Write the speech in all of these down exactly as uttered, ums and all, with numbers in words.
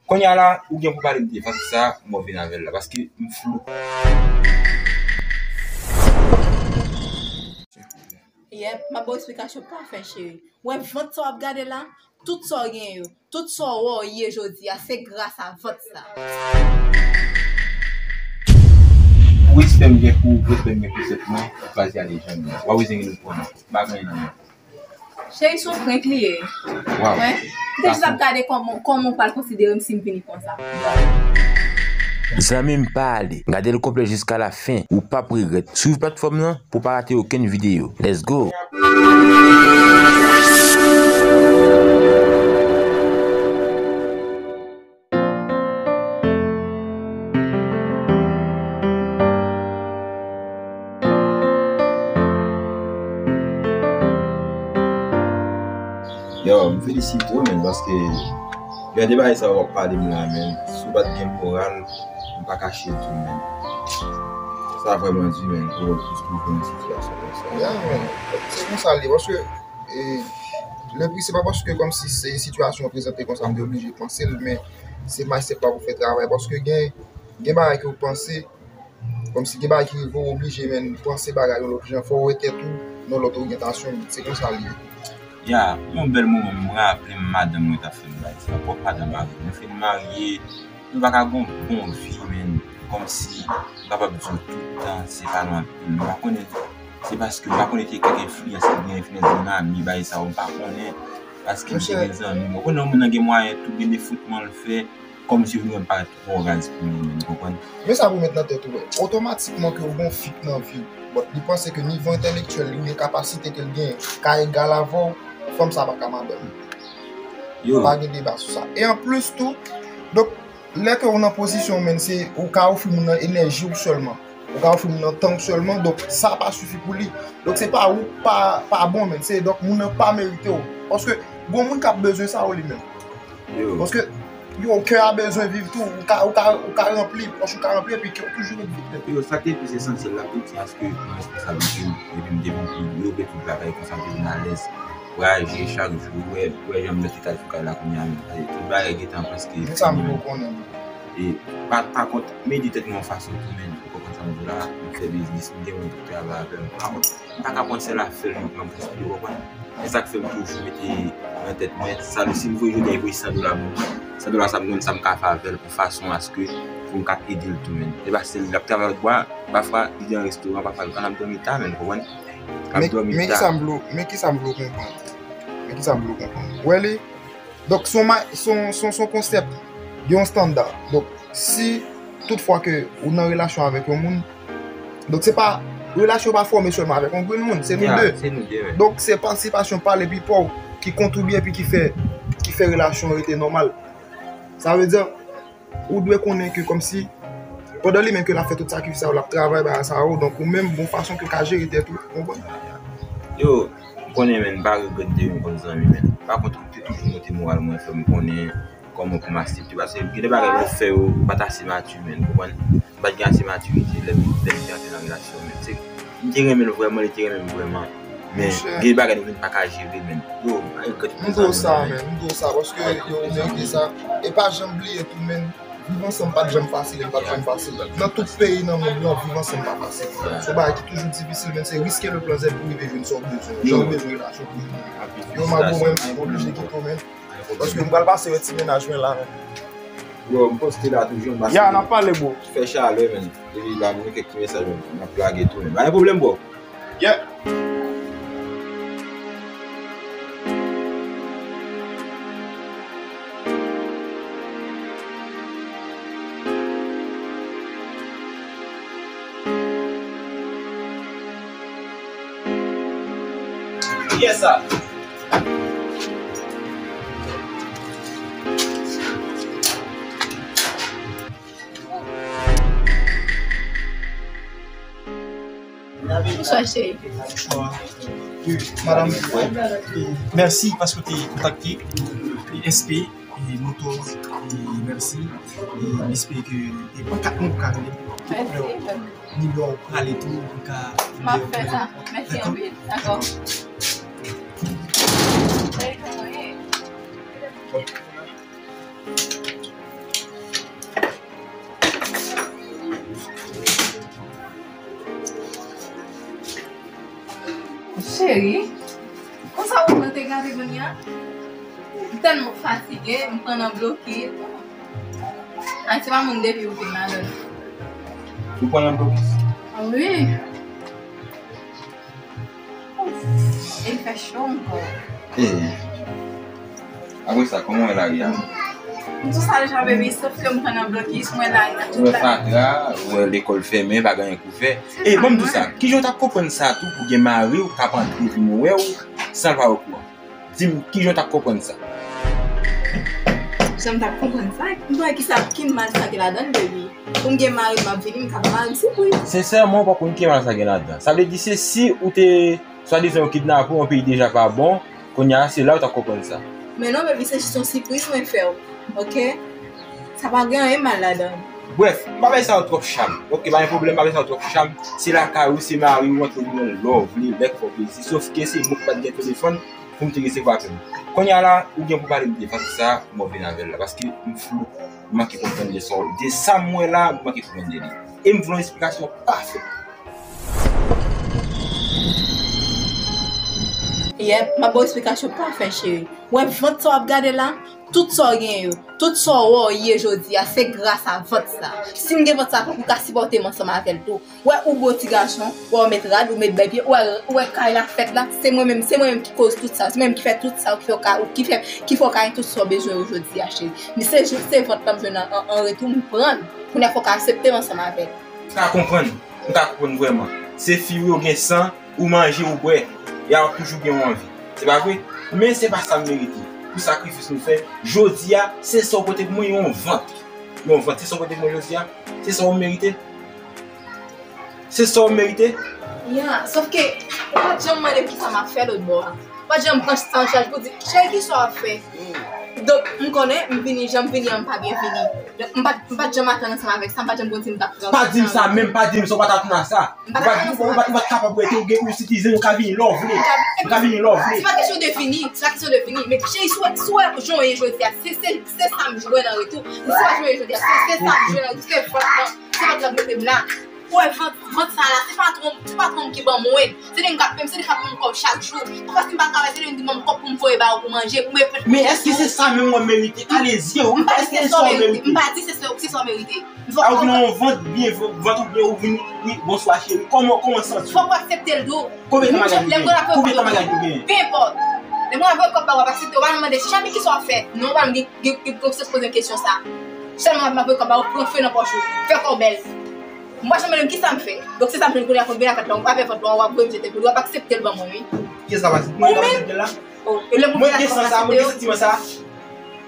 Kounye a la, ou gen pou pale m de vant sa, mwen vin avè l la, paske m flou. Yep, m ap ba w eksplikasyon pafè, cheri. Wè vant sa w ap gade la, tout sa w gen yo, tout sa w wè w ye jodi a, se gras a vant sa. Pou respè m gen pou ou, respè m gen pou sèt mwen, ou pa zi ale janm nan. W ap rizin gen nou pran nan. M pa gen nan men. Cheri, se yon prank li ye. Waw. Wen. M te jis ap gade kòman, kòman w pral konsidere m si m vini konsa. Zanmi m pa ale. Gade l konplè jiska la fen. Ou p ap regrèt. Swiv platfòm nan pou w pa rate okenn videyo. Let's go! Yo, m felisite w, menn, paske jan de bagay sa w ap pale m la, menn. Si w pa t gen moral, m pa kache l tou, menn. Sa vrèman di, menn, pou w, pou w jwenn sitiyasyon konsa. Ya, menn. Se konsa l ye, paske, e, lepri, se pa paske kòmsi se sitiyasyon an prezante konsa, m te oblije panse l, men se mindset pa pou fè travay, paske gen, gen bagay ke w panse, kòmsi gen bagay ki rive w oblije, menn, panse bagay yon lòt jan, fò w wè tèt ou nan lòt oryantasyon, se konsa l ye. Ya, yon bèl moman, m raple m madanm mwen t ap fè m bagay sa, pwòp madanm mari m. Mwen fin marye, nou pa ka gon bon vi, menn, kòmsi m kapab di w tout tan, se pa nou anpil. M pa konnen, se paske m pa konnen te kèk enfliyans ki gen enfliyans gen ami, bagay sa yo, m pa konnen, paske m te gen zanmi. Ou konnen yon moun nan gen mwayen tou, gen de fwoutman l fè, kòmsi yo vin parèt twò raz pou li menm, ou konprann? Men sa pou w met nan tèt ou, wè. Otomatikman ke w gon fik nan vi w, but li panse ke nivo entèlektyèl li oubyen kapasite ke l genyen ka egal avè w, fanm sa pa ka madanm li. Yo. Pa gen deba sou sa. E anplis tou, donk, lè ke w nan pozisyon, menn, se ou ka ofri moun nan enèji w sèlman. Ou ka ofri moun nan tan w sèlman, donk sa pa sifi pou li. Donk se pa ou pa, pa bon, menn, se donk moun nan pa merite w. Paske gon moun k ap bezwen sa w li menm. Yo. Paske, yo, kè a bezwen viv tou. Ou ka, ou ka, ou ka ranpli, pòch ou ka ranpli, epi kè w toujou ret vid. Yo, sa k te plis esansyèl la, m te di aske mwen responsab anpil, epi m te vin pi byen, epi tout bagay konsa, m te vin alèz. Vwayaje chak jou, wè, wè jan m mete kay sou kay la kounye a menm. Tout bagay gentan prèske fini menm. Men sa m vle w konnen. E, pa, pa kont, m ede tèt mwen yon fason tou, menn. Ou konprann sa m di w la, m fè biznis, m gen moun ki travay avè m. Pa kont, m pa ka pran sèl afè l, m pran gaspiye, ou konprann? E sa k fè m toujou mete nan tèt mwen, sa, si m voye jodi a, li voye san dola pou mwen. San dola sa, m konn sa m ka fè avè l pou fason aske pou m ka ede l tou, menn. E pa sèl li, l ap travay lòt bò a, pafwa, li gen yon restoran, pafwa, li konn ap dòmi ta, menn, ou konprann? L ap dòmi ta. Men, men kisa m vle w, men kisa m vle w konprann? Men kisa m vle w konprann? Ou wè li? Donk, se yon ma-, se yon, se yon, se yon konsèp, gen yon estanda. Donk, si toutfwa ke ou nan relasyon avèk yon moun, donk se pa, relasyon pa fòme sèlman avèk yon grenn moun, se nou de. Ya, se nou de, wi. Donk, se patisipasyon pa l epi pa w ki kontribye epi ki fè, ki fè relasyon an rete nòmal. Sa vle di, ou dwe konnen ke kòmsi, pandan li menm ke l ap fè tout sakrifis sa yo, l ap travay bagay sa yo, donk ou menm, gon fason ke w ka jere tèt ou, ou konprann? Yo, m konnen, menn, m pa regrèt de vin konn zanmi, menn. Pa kont, ou te toujou monte moral mwen, fè m konnen kòman pou m aksepte. Paske gen de bagay nou fè yo, ou pa t ase mati, menn, ou konprann? M pa t gen ase matirite lè m, lè m te antre nan relasyon, menn. Se, m te renmen l vrèman, li te renmen m vrèman. Men, gen de bagay nou vin pa ka jere, menn. Yo, m pa regrèt pou zanmi, menn. M di w sa, paske yo merite sa. E pa janm bliye tou, menn, viv ansanm pa t janm fasil, e l p ap janm fasil. Nan tout peyi nan mond lan, viv ansanm pa fasil. Se yon bagay ki toujou difisil, menn, se riske le plan Z pou rive jwenn sa w bezwen. Jan w bezwen relasyon pou jwenn. Yo, m ap oblije kite w, menn. Paske m pral pase wè ti mennaj mwen la, menn. Bro, m poste la toujou, m pase. Ya, n ap pale, bro. Fè chalè, menn. Epi la, m gen kèk ti mesaj, menn. M ap lage tou, menn. Pa gen pwoblèm, bro. Yeah. Yes, sir. Bonswa, cheri. Bonswa. Wi, madanm, e, mèsi paske w te kontakte S P, e, Motor, e, mèsi. E, m espere ke, e, pankat mwen pou ka rele. Mèsi. Ni lè w prale tou, ou ka. M ap fè sa. Mèsi anpil. Dakò. Dakò. Salut, kòman w ye? Bon. Cheri, konsa ou pran te gade kounye a? M tèlman fatige, m pran nan blokis. Ay, se pa moun depi ou te madanm. Ou pran nan blokis? Ah wi. E l fè cho ankò. E, apre sa, kòman w wè lari a? M tou sa deja, baby, sof ke m pran nan blokis, m wè lari a tout la. Ou wè fatra, ou wè lekòl fèmen, pa gen anyen pou fè. E, ban m di w sa, kijan w t ap konprann sa tou pou gen mari w k ap antre vin wè w san l pa okouran? Di m, kijan w t ap konprann sa? Jan m t ap konprann sa? M pa wè kisa, ki mal sa gen ladan l, baby. Pou m gen mari, m ap vini, m ka mari, sipri. Sensèman, w pa konn ki mal sa gen ladan. Sa vle di se si ou te swadizan yo kidnape w, yon peyi deja pa bon, kounye a, se la w t ap konprann sa. Men non, baby, se jis yon sipriz mwen fè w, oke? Sa pa gen anyen mal ladan l. Brèf, m pa bay sa yo twòp cham. Oke, pa gen pwoblèm, m pa bay sa yo twòp cham. Se lakay ou, se mari ou, antre vin wè lè w vle, lè k fè w plezi. Sofke se mwen ki pa t gen telefòn pou m te resevwa apèl ou. Kounye a la, ou gen pou pale m de fason sa, m ap vin avè l la. Paske m flou, m manke konprann de sa, de sa m wè la, m manke konprann de li. E m vle yon esplikasyon pafè. Yep, m ap ba w esplikasyon pafè, cheri. Ou wè vant sa w ap gade la? Tout sa w gen yo, tout sa w wè w ye jodi a, se gras a vant sa. Si m gen vant sa, fòk m ka sipòte m ansanm avè l tou. Ou wè, ou gwo ti gason, ou wè w met rad, ou met bèpye, ou wè, ou wè kay la fèt la, se mwen menm, se mwen menm ki koz tout sa, se mwen menm ki fè tout sa, ki fè w ka, ki fè, ki fè w ka gen tout sa w bezwen yo jodi a, cheri. Men se jis se vant lan m jwenn an, an, an retou, m pran l. Kounye a fòk w aksepte m ansanm avè l. M ka konprann, m ka konprann vrèman. Se fi w yo gen san, ou manje, ou bwè, e a w toujou gen yon anvi. Se pa vre? Men se pa sa m merite. Pou sakrifis nou fè, jodi a, se sa w pote pou mwen, yon vant. Yon vant, se sa w pote pou mwen jodi a? Se sa w merite? Se sa w merite? Ya, sòf ke, ou pa t janm mande m kisa m ap fè lòt bò a. Ou pa t janm pran sa an chaj pou di, cheri, kisa w ap fè? Donk, m konnen, m vini, jan m vini an, m pa byen vini. Donk, m pa t, m pa t janm atann ansanm avèk sa, m pa t janm konn si m t ap pran. Pa di m sa menm, pa di m sa, ou pa t atann a sa. Ou pa t, ou pa t, ou pa t kapab rete, ou gen, ou sitizen, ou ka vini lè w vle. Ou ka vini lè w vle. Se pa kesyon de vini, se pa kesyon de vini. Men cheri, si w wè, si w wè jan w ye jodi a, se, se, se sa m jwenn an retou. Si w wè jan w ye jodi a, se, se sa m jwenn an retou, se vant lan, se vant lan k mete m la. Ou wè vant, vant sa la, se patwon, se patwon m ki ban mwen. Se li m k ap, se li k ap ban m kòb chak jou. Pou paske m pa travay, se li m ki ban m kòb pou m voye ba ou pou manje, pou mwen fè. Men èske se sa menm mwen merite? Alezi, wi, èske se sa w merite? M pa di se sa, se sa w merite. A, ou vin yon vant byen, vant ou byen, ou vin, wi, bonswa cheri. Kòman, kòman w santi w? Fòk w aksepte l tou. Konbyen tan bagay ou genyen? Konbyen tan bagay ou genyen? Pe enpòt. Lè mwen ap voye kòb ba w, w ap aksepte, w pa janm mande, cheri, kisa w ap fè? Non, w pa janm gen, gen, gen konsèy poze kesyon sa. Sèlman w ap voye kòb ba w, pran fè nan pòch ou. Fè kò w bèl. M pa janm mande m kisa m fè. Donk, se sa m jwenn kounye a, fòk vin avèk lan, w ap fè vant lan, w ap voye m jete pou li, w ap aksepte l ban mwen, wi. Kiyès k ap aksepte? Mwen k ap aksepte l la? Mwen gen san sa, mwen gen santiman sa.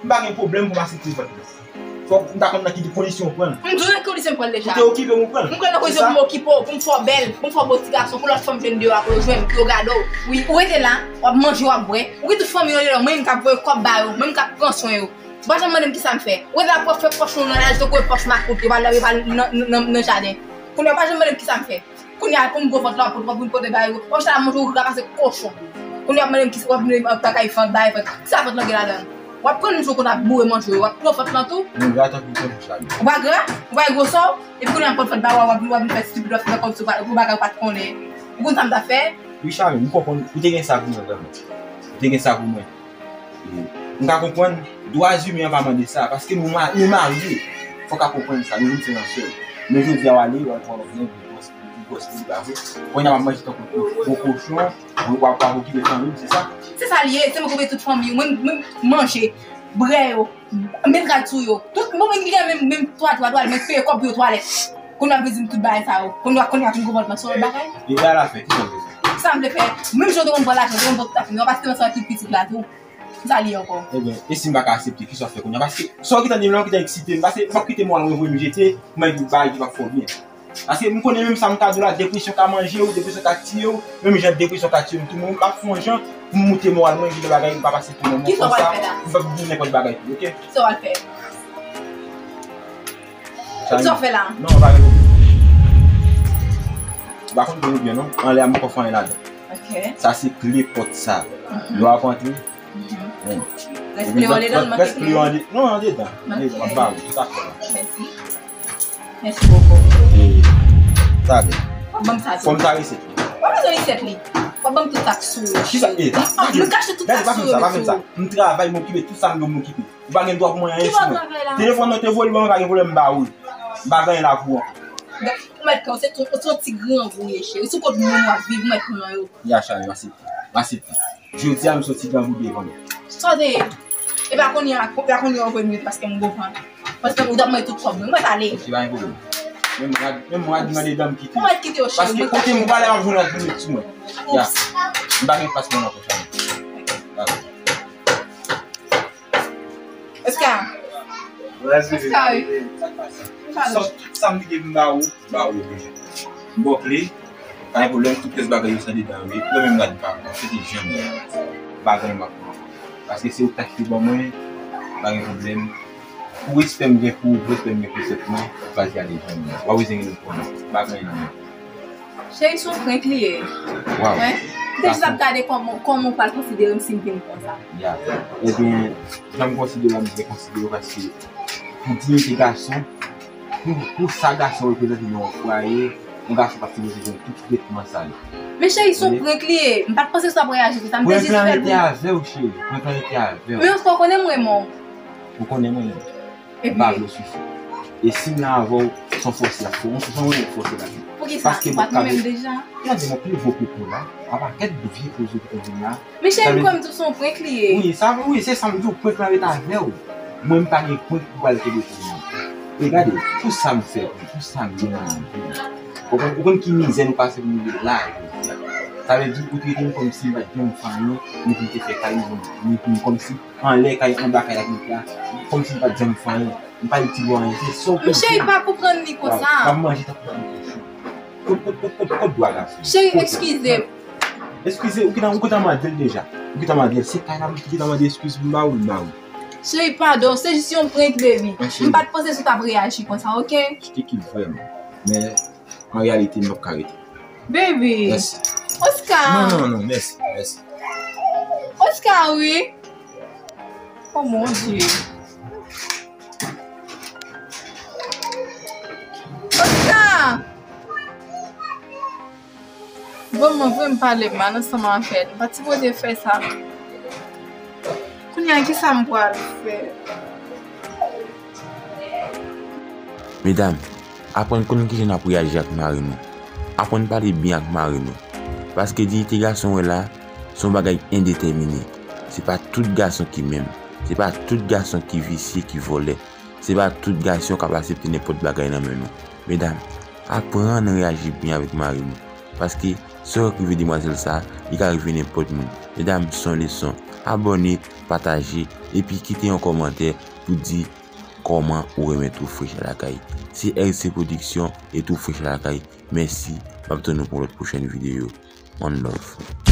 M pa gen pwoblèm pou m aksepte vant lan. Fòk m ta konn nan ki kondisyon w pran l. M di w nan ki kondisyon m pran l deja. Ou te okipe m, ou pran l. M pran l nan kondisyon pou m okipe w, pou m fè w bèl, pou m fè w bon ti gason, pou lòt fanm jwenn deyò a, pou yo jwenn, pou yo gade w. Wi, ou rete la, w ap manje, w ap bwè. Ou gen tout fanmi yo deyò, mwen menm k ap voye kòb ba yo, mwen menm k ap pran swen yo. Ou pa janm mande m kisa m fè. Ou rete la, pran fè pòch ou nan laj, tankou pòch makout, yo pa, yo pa nan, nan, nan, nan jaden. Kounye a, ou pa janm mande m kisa m fè. Kounye a, pou m gwo vant lan, pou, pou m pote ba yo. Ou chita la manje, ou rapase kochon. Kounye a, w ap mande m kisa, w ap mande m bagay vant, bagay vant. Kisa vant lan gen ladan l? W ap pran jou konn ap boure manje yo, w ap pran vant lan tou. Ou gra tankou kochon sa. Ou pa gra, ou pa gwosè w, epi kounye a, m pot vant ba ou, w ap, w ap vin fè stipid, w ap fè kòmsi ou pa, ou bagay ou pa t konnen. Ou konn sa m t ap fè? Wi, Charly, m konprann. Ou te gen sa pou mwen vrèman. Ou te gen sa pou mwen. M ka konprann, dwa imen an pa mande sa, paske nou ma-, nou marye. Fò w ka konprann sa, nou vin fè yon sèl. Men jodi a w ale, w al pran lòt nèg, li gwòs, li gwòs, li pa vre. Kounye a w ap manje tankou gwo kochon, w ap, w ap okipe fanmi w, se sa? Se sa l ye, se mwen k okipe tout fanmi yo. Mwen, mwen manje, bwè yo, met rad sou yo. Tout, mwen, mwen gen menm, menm twa, twa, twa, mwen peye kòb pou yo twalèt. Kounye a w ap vin di m tout bagay sa yo. Kounye a, kounye a, pou m konprann mwen, se yon lòt bagay. E bagay la fè, kisa w vle fè? Kisa m vle fè? Menm jan w te konn pran lajan, w te konn pran tout afè nou, w pa kite m ansanm ak tout pitit la tou. Sa li ankò. Ebyen, e si m pa ka aksepte, kisa w ap fè kounye a? Paske sa w gentan di m la, w gentan eksite m. Paske m p ap kite mò a lwen voye m jete, pou m al di w bagay ki p ap fè w byen. Paske m konnen menm sa m ka di w la, depresyon ka manje w, depresyon ka tiye w, menm jan depresyon ka tiye m tou, men m p ap fè yon jan pou m moute mò a lwen, gen de bagay m p ap aksepte non, mwen konsa, m p ap di nenpòt bagay tou, oke? Kisa w al fè? Kisa w fè la? Non, pa gen pwoblèm. Ou pa konn gen oubyen non, anlè a m poko fè anyen ladan. Oke. Sa se kle pòt sa. Mhm. Lè w ap antre, Rès kle yo andedan, manke kle yo andedan. Non, andedan. Andedan, m ap ba ou, tout afè la. Mèsi. Mèsi bokou. E, sa byen. W ap ban m sa tou. Fò m ta resèt li. W ap bezwen resèt li. W ap ban m tout sa k sou ou yo, cheri. Kisa? Eh, pa fè m sa, pa fè m sa. M travay, m okipe tout sa m gen pou m okipe. Ou pa gen dwa pou mwen anyen sou mwen. Telefòn nan te voye ban mwen, pa gen pwoblèm, m ba ou l. M pa gen anyen la pou ou ankò. Ou mèt pran, se yon ti grangou ou ye, cheri. Sou kont moun w ap viv, ou mèt pran yo. Ya, cheri, m aksepte. M aksepte. Jodi a, m soti grangou devan nou. Sa w te ye? E pa kounye a, e pa kounye a w voye m yo paske m gon pran. Paske ou t ap mwen tout kòb mwen. Ou mèt ale. Ok, pa gen pwoblèm. Menm rad, menm rad mande dan m kite. Ou mèt kite yo, cheri. Paske kote m prale, m ap jwenn rad pou met sou mwen. Ya. M pa gen plas pou mwen nan pòch la. Dakò. Oscar. Oscar, wi. Sa, tout sa m kite m ba ou, ba ou yo deja. M ba w kle, pa gen pwoblèm, tout rès bagay yo se andedan yo ye. Pran menm rad pa m, se te janm ye a. Bagay m ap pran. Paske se ou k t achte ban mwen, pa gen pwoblèm. Pou respè m gen pou ou, respè m gen pou sèt mwen, ou pa di ale janm ye a. W ap bezwen gen pou mwen. Bagay nan men. Cheri, se yon prank li ye. Waw. Wi. M te jis ap gade kòman, kòman w pral konsidere m si m vin konsa. Ya. Ebyen, jan m konsidere w, m te konsidere w paske pou diyite gason, pou, pou sa gason reprezante nan yon fwaye, yon gason pa t sipoze jwenn tout tretman sa yo. Men cheri, se yon prank li ye. M pa t panse sa w ap reyaji konsa. M te jis fè l pou... Prank lan rete avè w, cheri. Prank lan rete avè w. Men Oscar, w konnen m renmen w. Ou konnen mwen menm. Ebyen. M pa vle w soufri. E si m la avè w, se yon fòse l ap fè. Se yon fòse l ap fè. Poukisa? Paske ou pa t renmen m deja? Gade mwen, pil vo koko la. A pakèt vye koze ou konn vin la. Men cheri, m kwè m di w se yon prank li ye. Wi, sa, wi, se sa m di w, prank lan ret avè w. Mwen, m pa gen prank pou pral kenbe pou mwen. E gade, pou sa m fè pou, pou sa m ye nan lavi. Ou konn, ou konn ki mizè nou pase pou nou rive la jodi a. Sa vle di, ou trete m kòmsi m pa t janm fè anyen, men pou m te fè kay nou, men pou m kòmsi anlè kay, anba kay la ki la, kòmsi m pa t janm fè anyen. M pa di ti bò anyen, se sa w konprann. Cheri, pa konprann li konsa. Waw, w ap manje tankou yon kochon. Kot, kot, kot, kot, kot dwa gason? Cheri, eskize m. Eskize, ou gentan, ou gentan mande l deja. Ou gentan mande l, se kay la, ou gentan mande eskiz pou m ba ou, m ba ou. Cheri, padon, se jis yon prank, baby. M pa t panse si w t ap reyaji konsa, oke? Je te kiffe vrèman. Men, an reyalite, m p ap ka rete. Baby. Mèsi. Oscar. Non, non, non, mèsi, mèsi. Oscar, wi. Oh mon Dieu. Oscar! Bon, mwen vre m pale mal ansanm avè l. M pa t sipoze fè sa. Kounye a, kisa m pral fè? Medam, aprann konn kijan n ap reyaji ak mari nou. Aprann pale byen ak mari nou. Paske diyite gason w wè la, se yon bagay endetèmine. Se pa tout gason ki menm. Se pa tout gason ki visye, ki vòlè. Se pa tout gason k ap aksepte nenpòt bagay nan men nou. Medam, aprann reyaji byen avèk mari nou. Paske sa w wè k rive demwazèl sa, li ka rive nenpòt moun. Medam, se yon leson. Abòne, pataje, epi kite yon kòmantè pou di kòman ou renmen twouve Fresh lakay. Se R C Production e twouve Fresh lakay. Mèsi, m ap tann nou pou yon lòt pwochèn videyo. One love.